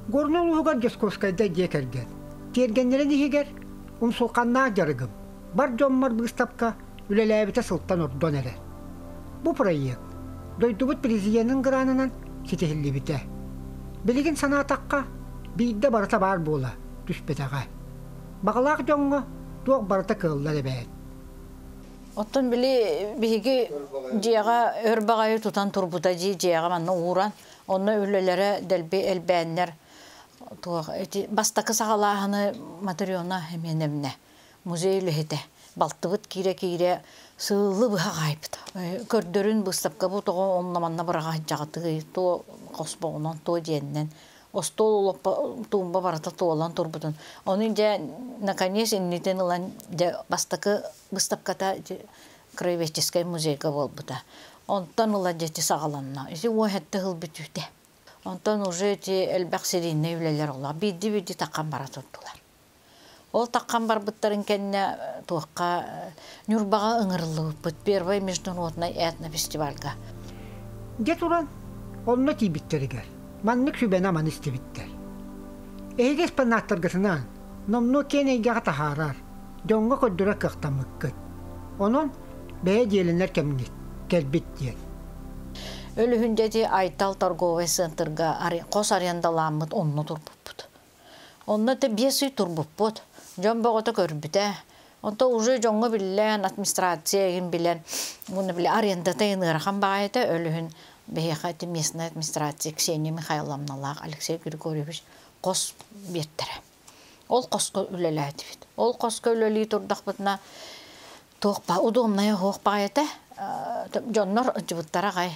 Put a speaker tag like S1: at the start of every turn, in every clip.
S1: Горнай улууһугар Дьосковскайда дьиэ кэргэн. Тиэргэннэрин иһигэр умсулҕаннаах дьарыгым, бар дьоммор быыстапка үлэлээбитэ сылтан ордон эрэр. Бу проект дойдубут президенин гранынан ситиһиллибитэ. Билигин санаатахха, биирдэ барыта баар буола түспэтэҕэ. Баҕалаах дьоҥҥо туох барыта кыаллар эбээт.
S2: Оттон били биһиги дьиэҕэ өр баҕайы тутан турбута дии дьиэҕэ манна ууран, онно үлэлэрэ дэлби элбээннэр туох ити бастакы саҕалааһыны Матрена Семеновна музей үлэһитэ балтыбыт киирэ-киирэ сыыллы быһа хаайбыта. Көрдөрүн быыстапка бу тоҕо онно-манна быраҕа сылдьаҕытый, туо хосбоҕунан, туо диэнинэн остуол олоппо туумба барыта туолан турбутун. Ону дьэ наконец иннитин ылан дьэ бастакы быыстапката краеведческай музейга буолбута. Онтон ыла дьэ ити саҕаланна. Ити уоһэтте сыл бүтүүтэ. Онтон уже ити элбэх серийнэй үлэлэр олох биирдии-биирдии таххан бара турдулар. Ол таххан барбыттарын кэннэ туохха Ньурбаҕа ыҥырыллыбыппыт первый международный этнофестивальга.
S1: Дьэ туран, онно тиийбиттэригэр маннык сүбэни-аманы истибиттэр. Эһиги экспонаттаргытынан номнуо киэҥ эйгэҕэ таһаарар, дьоҥҥо көрдөрөр кыахтаммыккыт. Онон бэйэ дьиэлэнэр кэмҥит кэлбит диэн.
S2: Өлүһүн дьэти Айтал торговай центрга хос арендаламмыт онно турбуппут. Онно это 5 ый турбуппут. Дьон бөҕөтө көрбүтэ. Онто уже дьоҥҥо биллэн, администрация игин билэн, уонна били арендата иһин ыарахан баҕайыта өлүһүн биһиэхэ ити местная администрация Ксения Михайловналаах Алексей Григорьевич хос биэртэрэ. Ол хоско үлэлээтибит. Ол хоско үлэлии турдахпытына туох ба удобная суох баҕайыта дьоннор ылдьыбыттара аҕай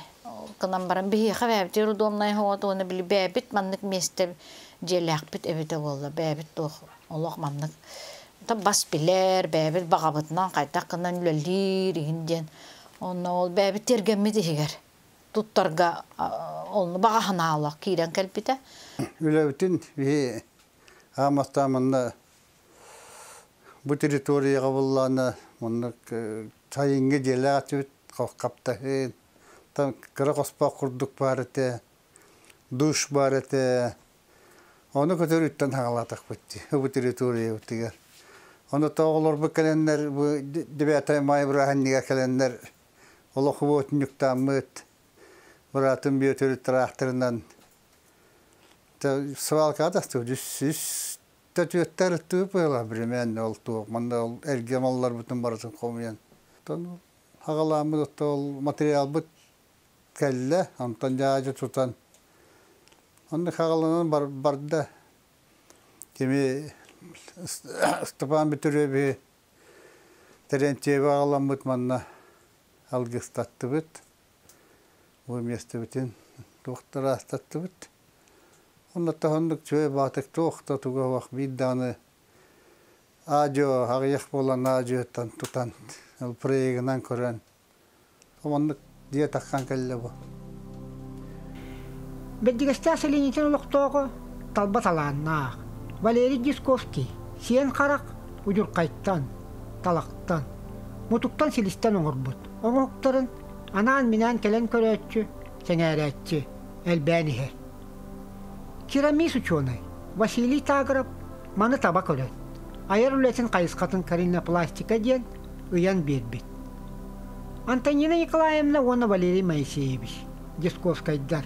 S2: гынан баран биһиэхэ бэйэбитигэр удобная суоҕа уонна били бэйэбит маннык миэстэ дьиэлээхпит эбитэ буолла бэйэбит туох олох маннык бас билэр бэйэбит баҕабытынан хайдах гынан үлэлиир иһин диэн онно ол бэйэбит тиэргэммит иһигэр туттарга онно баҕа санаалаах киирэн кэлбитэ.
S3: Үлэбитин биһи аан манна бу территорияҕа буллаана маннык сайыҥҥы дьиэлээх этибит хаптаһын там кыра хоспох курдук баар этэ душ баар этэ ону көтөрүттэн хаҕалаатахпыт дии бу территориябытыгар ону оҕолорбут кэлэннэр бу девятое мая бырааһынньыга кэлэннэр олох уотунньуктааммыт быраатым Бүөтүр тыраахтарынан свалкаҕа тахсыбыт үс Төтүөттэр тыып ыла бременно ол туох манна ол эргэ малларбытын барытын хомуйан. Оттон аҕалааммыт ол материалбыт кэллэ, онтон дьаадьы тутан онно хаҕаланан барда. Кими Степан Петрович Терентьеви аҕаламмыт манна алгыстаттыбыт. Бу миэстэбитин туохтара астаттыбыт. Онно таһыннык чүөй баатык туох да туга суох биир даҕаны аадьуо аҕыйах буолан аадьуоттан тутан ол проегынан көрөн оннук дьиэ тахсан кэллэ бу.
S1: Бэрдигэстээх сэлиэнньэтин олохтооҕо талба талааннаах Валерий Дисковский сиэн харах удьурхайтан, талахтан, мутуктан-силистэн оҥорбут оҥоһуктарын анаан-минээн кэлэн көрөөччү, сэҥээрээччи элбээн иһэр. Керамист учуонай Василий Тагров маны таба көрөн, айар үлэтин хайысхатын каринопластика диэн ыйан биэрбит. Антонина Николаевна уонна Валерий Моисеевич Десковскайдар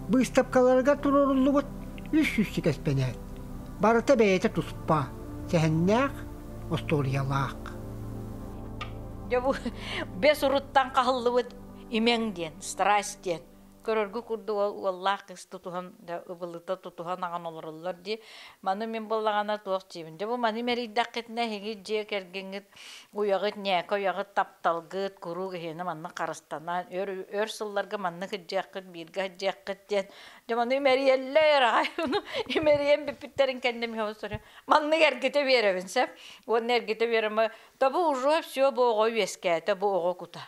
S1: быыстапкаларыгар туруоруллубут 300 эспэнээт барыта бэйэтэ туспа, сэһэннээх, остуоруйалаах.
S2: Дьэ бу бэс уруттан хаһыллыбыт имэҥ диэн, страсть диэн көрөргө курдук ол уоллаах кыыс тутуһан ыбылыта тутуһан аҕан олороллор дии. Маны мин буоллаҕына туох диибин. Дьэ бу маны мэрийдэххитинэ эһиги дьиэ кэргэҥҥит уйаҕыт, ньээкэ уйаҕыт, тапталгыт куруук эһиэнэ маннык харыстанан өр өр сылларга маннык сылдьыаххыт, бииргэ сылдьыаххыт диэн. Дьэ маны имэрийэллэр аҕай. Имэрийэн бүппүттэрин кэннэ мин маннык эргитэ биэрэбин сөп. Уонна эргитэ биэрэм Табы уже все бу оҕо үөскээтэ, бу оҕо кута.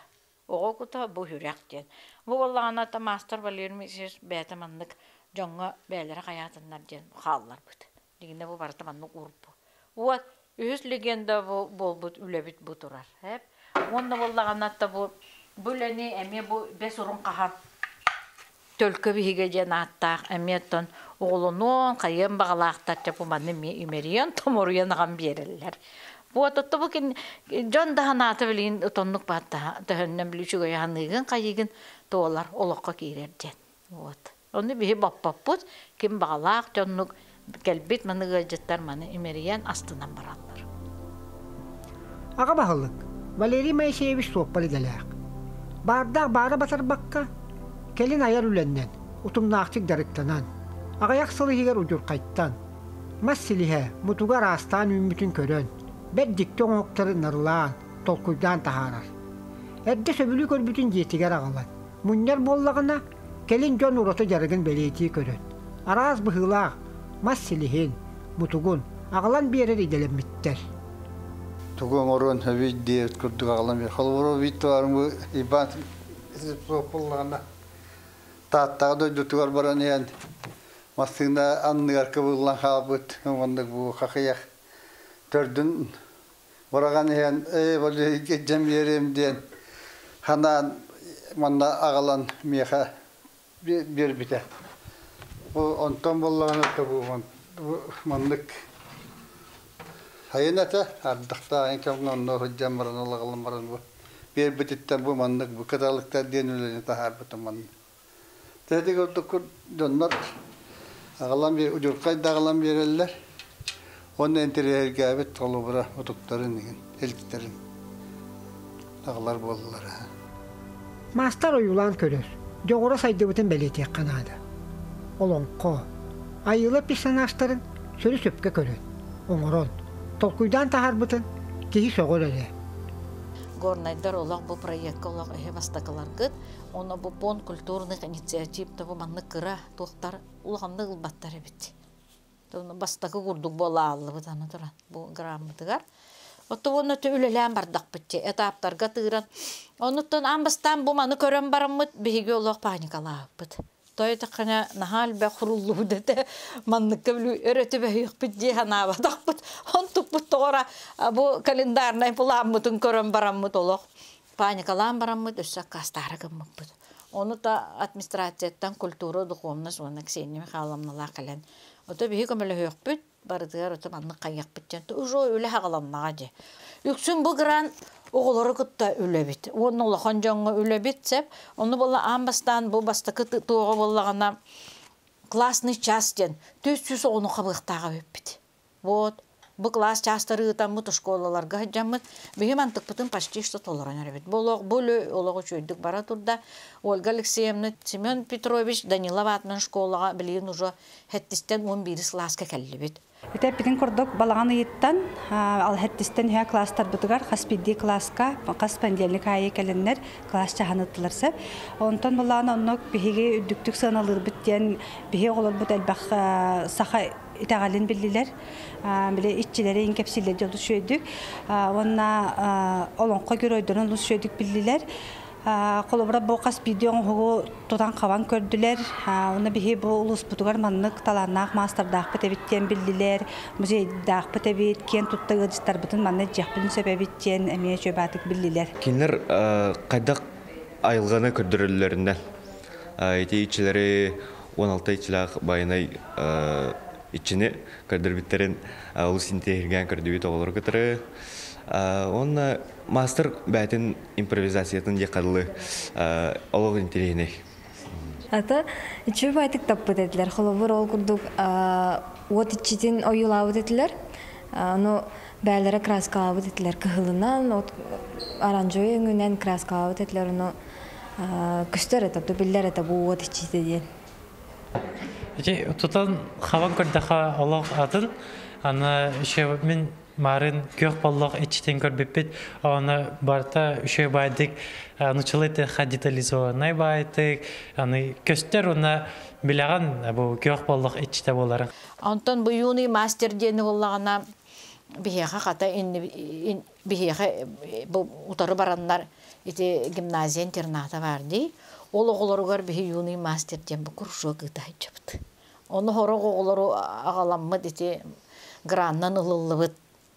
S2: Оҕо кута бу сүрэх диэн. Бу буоллаҕына та маастар Валерий Моисеевич бэйэтэ маннык дьоҥҥо бэйэлэрэ хайаатыннар диэн хаалларбыт. Дигинэ бу барыта маннык уурбу. Вот үһүс легенда бу буолбут үлэбит бу турар. Эп. Уонна буоллаҕына та бу бу үлэни эмиэ бу бэс урун хаһан. Төлкө биһигэ диэн ааттаах эмиэ оттон оҕолонуон, хайыан баҕалаахтар дьэ бу манна эмиэ имэрийэн, томоруйан аҕам биэрэллэр. Вот отто бу кин дьон да санаата билигин отоннук бааттаһа төһөннөн били үчүгэй аныыгын хайыгын туолар олоххо киирэр диэн. Вот. Ону биһи боппоппут, ким баҕалаах дьоннук кэлбит маны ыалдьыттар маны имэрийэн астынан бараллар.
S1: Аҕа баһылык Валерий Моисеевич суоппар идэлээх. Баардаах баара батарбакка, кэлин айар үлэннэн, утумнаахтык дьарыктанан, аҕыйах сыл иһигэр удьурхайтан, мас силиһэ мутуга араастаан үүммүтүн көрөн, бэрт дьикти оҥоһуктары нарылаан, толкуйдаан таһаарар. Эрдэ сөбүлүү көрбүтүн дьиэтигэр аҕалан, мунньар буоллаҕына, кэлин дьон ураты дьарыгын бэлиэтии көрөн, араас быһыылаах мас силиһин, мутугун аҕалан биэрэр идэлэммиттэр.
S3: Тугу оҥоруон сөбүй диэбит курдук аҕалан биэр. Холобура, Викторым бу Иван суох буоллаҕына, Тааттаҕа дойдутугар баран иһэн массыына анныгар кыбыллан хаалбыт уонна бу хахыйах төрдүн быраҕан иһэн ээ илдьэн биэриэм диэн ханаан манна аҕалан миэхэ биэрбитэ. Бу онтон буоллаҕына бу маннык сайын этэ ардахтаах кэмҥэ онно сылдьан баран аҕалан баран бу биэрбититтэн бу маннык бу кыталыктар диэн үлэни таһаарбытым манна. Тэти курдук дьоннор аҕалан удьурхай да аҕалан биэрэллэр. Уонна интэриэһиргээбит холобура утуктарын иһин, иликтэрин аҕалар буоллулар.
S1: Маастар ойуулаан көрөр, дьоҕура сайдыбытын бэлиэтиэххэ наада. Олоҥхо, айыылар персонажтарын сөрү-сөпкө көрөн, оҥорон, толкуйдаан таһаарбытын киһи сөҕөр эрэ.
S2: Горнайдар олох бу проекка олох эһи бастакыларгыт. Онно бу фонд культурных инициатив бу маннык кыра туохтар улаханнык ылбаттар эбит. Бастакы курдук буола ааллыбыт аны туран бу граммытыгар. Оттон уонна үлэлээн бардахпыт этаптарга тыыран. Онуттан аан бастаан бу маны көрөн бараммыт биһиги олох паникалаабыппыт. Тоойутаххына наһаа элбэх хуруллубут этэ манныкка өрө түбэһиэхпит дии санаабатахпыт. Онтукпут тоҕора бу календарнай пламмытын көрөн бараммыт олох паникалаан бараммыт өссө аккаастаары гыммыппыт. Ону та администрацияттан культура, духовность уонна Ксения Михайловналаах кэлэн ото биһи көмөлөһүөхпүт, барытыгар ото маннык хайыахпыт диэн уже үлэ хаҕаланнаҕа дии. Үксүн бу грант оҕолору кытта үлэбит. Уонна улахан дьоҥҥо үлэбит сеп. Ону буолла аан бастаан бу бастакы туоҕа буоллаҕына классный час диэн 400 оҕону хабыахтааҕа эбиппит. Вот, бу кылаас чаастары ыытаммыт школаларга сылдьаммыт, биһи мантыкпытын почти что толорон эрэбит. Бу олох, бу олох үчүгэйдик бара турда. Ольга Алексеевна, Семен Петрович Данилов аатынан школаҕа билигин уже хэттистэн 11 кылааска кэллибит.
S4: Эппитин курдук балаҕан ыйыттан ал хэттистэн үһэ класстарбытыгар хас биирдии класска хас понедельник аайы кэлэннэр класс чаһаныттылар сөп. Онтон булаан оннук биһиги үрдүктүк сыаналыырбыт диэн биһи оҕолорбут элбэх саха итэҕэлин биллилэр. Били иччилэрин кэпсииллэр олус үчүгэйдик. Уонна олоҥхо геройдорун олус үчүгэйдик биллилэр. Холобура бу хас биирдии оҥоһугу тутан-хабан көрдүлэр. Уонна биһи бу улууспутугар маннык талааннаах маастардаахпыт эбит диэн биллилэр. Музейдаахпыт эбит, киэн тутта ыалдьыттарбытын манна илдьиэхпитин сөп эбит диэн эмиэ үчүгэй баатык биллилэр.
S5: Кинилэр хайдах айылҕаны көрдөрөллөрүнэн ити иччилэри 16 иччилээх байанай иччини көрдөрбүттэрин олус интэриэһиргээн көрдүбүт оҕолору кытары. Уонна маастар бээтин импровизациятын диэххэ дылы олох интэриэһинэй.
S6: Ата үчүгэй байтык таппыт этилэр. Холобур, ол курдук уот иччитин ойуулаабыт этилэр. Ону бээлэрэ краскалаабыт этилэр кыһылынан, от оранжевый өҥүнэн краскалаабыт этилэр. Ону көстөр это, биллэр это бу уот иччитэ диэн.
S7: Ити тутан хабан көрдөхө олох атын. Аны еще мин марын күөх боллох иччитин көрбүппүт. Оны барта үчүгэй баайдык нучылы теха детализованный баайтык. Аны көстөр уна билэҕин бу күөх боллох иччитэ буоларын.
S2: Онтон бу юный мастер диэни буллаҕына биһиэхэ хата биһиэхэ бу утары бараннар ити гимназия интерната бар дии. Ол оҕолоругар биһи юный мастер диэн бу кружок ыыта сылдьабыт. Ону хорох оҕолору аҕаламмыт ити граннан ылыллыбыт.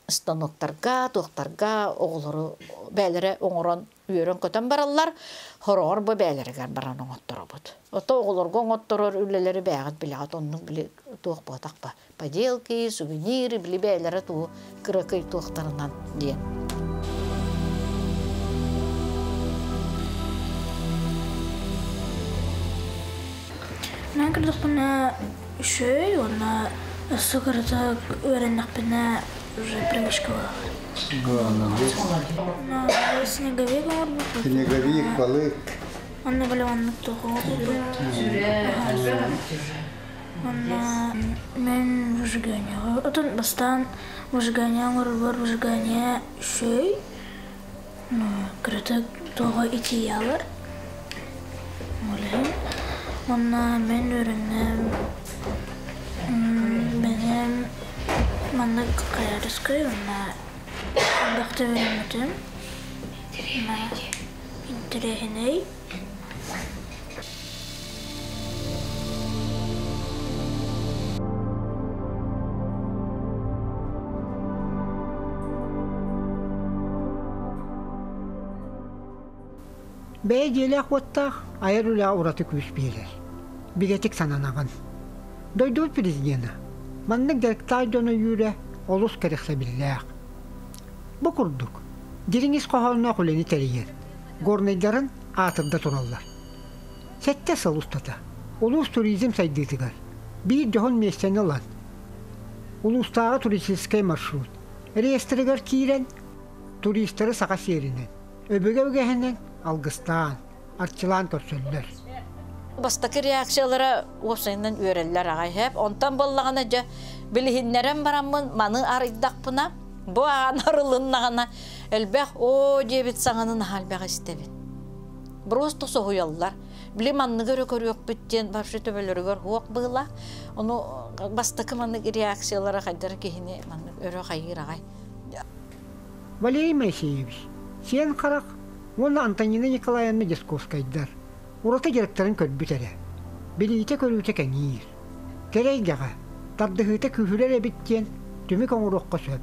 S2: Станоктарга, туохтарга оҕолору бээлэрэ оҥорон үөрэн-көтөн бараллар, хороҕор бу бээлэригэр баран оҥотторобут. Ото оҕолорго оҥотторор үлэлэри бээҕит билэҕит, оннук били туох буотах ба. Поделки, сувениры, били бээлэрэ туу кыракый туохтарынан диэн.
S8: Мен кырдыкпына үшөй, онна өссө кырата үөрэннэхпинэ уже привычка буолар. Снеговик оҥорбуппут.
S3: Снеговик, балык.
S8: Онно били оннук туох оҥорбуппут. Онно мен выжигание. Отон бастаан выжигание оҥорорбор выжигание үшөй. Ну, кырата туоҕа итийялар. Олеһин. Онно мен үөрэннем бэйэм маннык хайарыскай уонна элбэхтэ үөрэммитим. Интэриэһинэй.
S1: Бэйэ дьиэлээх-уоттаах айар үлэҕэ ураты күүс биэрэр. Бигэтик сананаҕын. Дойдубут президенэ маннык дьарыктаах дьону өйүүрэ олус кэрэхсэбиллээх. Бу курдук, дириҥ ис хоһоонноох үлэни тэрийэр, горнайдарын аатырда тураллар. Сэттэ сыл устата улуус туризм сайдыытыгар биир дьоһун миэстэни ылан, улуустааҕы туристическай маршрут реестригэр киирэн, туристары саха сиэринэн, өбүгэ үгэһинэн алгыстаан, арчылаан көрсөллөр.
S2: Бастакы реакциялара уопсайынан үөрэллэр аҕай хэп. Онтон буоллаҕына дьэ билиһиннэрэн бараммын маны арыйдахпына, бу аан арылыннаҕына элбэх оо диэбит саҥаны наһаа элбэх истэбин. Просто соһуйаллар. Били манныгы өрө көрүөхпүт диэн вообще төбөлөрүгэр хуох быыла. Ону бастакы маннык реакциялара хайдар киһини маннык өрө хайыыр аҕай.
S1: Валерий Моисеевич, Сиэн Харах уонна Антонина Николаевна Дьасковскайдар ураты дьарыктарын көрбүт эрэ. Билиитэ-көрүүтэ кэҥиир. Кэрэ эйгэҕэ тардыһыыта күүһүрэр эбит диэн түмүк оҥоруохха сөп.